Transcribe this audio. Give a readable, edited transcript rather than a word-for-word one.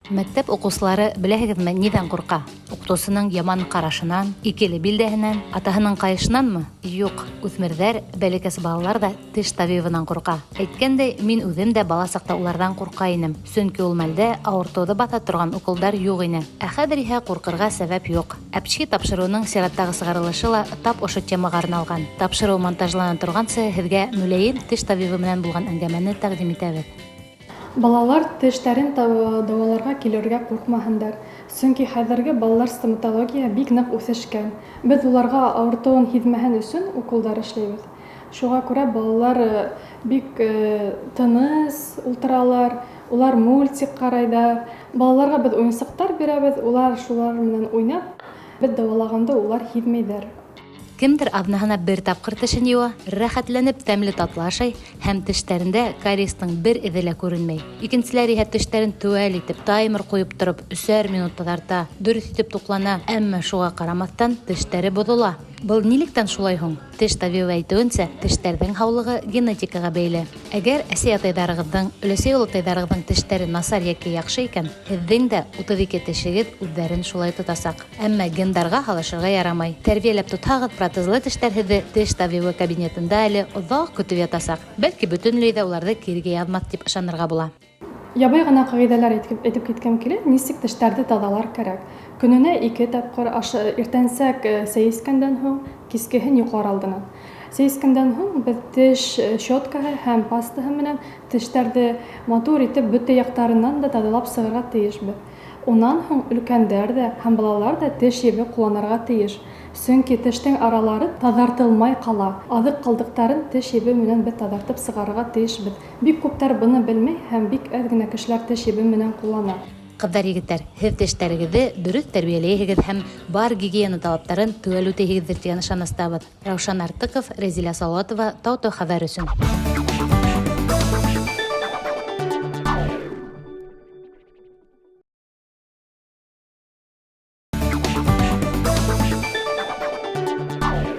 Мәктәп уҡыусылары, беләһегеҙме, ниҙән ҡурҡа? Уҡытыусының яман ҡарашынан, икеле билдәһенән, атаһының ҡайышынанмы? Юҡ, үҫмерҙәр, бәләкәс балалар ҙа теш табибынан ҡурҡа. Әйткәндәй, мин үҙем дә бала саҡта уларҙан ҡурҡа инем, сөнки ул мәлдә ауыртыуҙы баҫа торған уколдар юҡ ине. Ә хәҙер иһә ҡурҡырға сәбәп юҡ. Әпчки тапшырыуының сираттағы сығарылышы ла тап ошо темаға арналған. Тапшырыу монтажлана торғансы, һеҙгә мөләйем теш табибы менән булған әңгәмәне тәҡдим итәбеҙ. Балалар тештәрен дауаларға килергә ҡурҡмаһындар, сөнки хәҙерге балалар стоматология бик ныҡ үҫешкән. Беҙ уларға ауыртыуын һиҙмәһен өсөн уколдар эшләйбеҙ. Шуға күрә балалар бик тыныс ултыралар, улар мультик ҡарайҙар. Балаларға беҙ уйынсыҡтар бирәбеҙ, улар шулар менән уйнап, беҙ дауалағанды улар һиҙмәйҙәр. Кемдер аҙнаһына бер тапҡыр тешен йыуа, рәхәтләнеп тәмле татлы ашай һәм тештәрендә кариестың бер эҙе лә күренмәй. Икенселәр иһә тештәрен теүәл итеп, таймер ҡуйып тороп, өсәр минут таҙарта, дөрөҫ итеп туҡлана, әммә шуға ҡарамаҫтан тештәре боҙола. Был нилектән шулай һуң? Теш табибы әйтеүенсә, тештәрҙең һаулығы генетикаға бәйле. Әгәр әсәй-атайҙарығыҙҙың, өләсәй-олатайҙарығыҙҙың тештәре насар йәки яҡшы икән, һеҙҙең дә 32 тешегеҙ үҙҙәрен шулай тотасаҡ. Әммә гендарға һалышырға ярамай. Тәрбиәләп тотһағыҙ, протезлы тештәр һеҙҙе теш табибы кабинетында әле оҙаҡ көтөп ятасаҡ. Бәлки, бөтөнләй ҙә уларҙы кирегә яҙмаҫ тип ышанырға була. Ябай ғына ҡағиҙәләр әйтеп киткем килә, нисек тештәрҙе таҙалар кәрәк. Көнөнә ике тапҡыр ашы, иртәнсәк сәй эскәндән һуң, кискеһен йоҡлар алдынан. Сәй эскәндән һуң беҙ теш щеткаһы һәм пастаһы менән тештәрҙе матур итеп бөтә яҡтарынан да таҙалап сығырға тейешбеҙ. Унан һуң өлкәндәр ҙә һәм балалар ҙа теш ебе ҡулланырға тейеш. Сөнки тештең аралары таҙартылмай ҡала. Аҙыҡ ҡалдыҡтарын теш ебе менән беҙ таҙартып сығарырға тейешбеҙ. Бик күптәр быны белмәй һәм бик әҙ генә кешеләр теш ебе менән ҡуллана. Ҡыҙҙар, егеттәр, һеҙ тештәрегеҙҙе дөрөҫ тәрбиәләйһегеҙ һәм бар гигиена талаптарын теүәл үтәйһегеҙҙер тигән ышаныстабыҙ. Раушан Артықов, Рәзилә Салауатова, Тау-Тау хәбәр өсөн.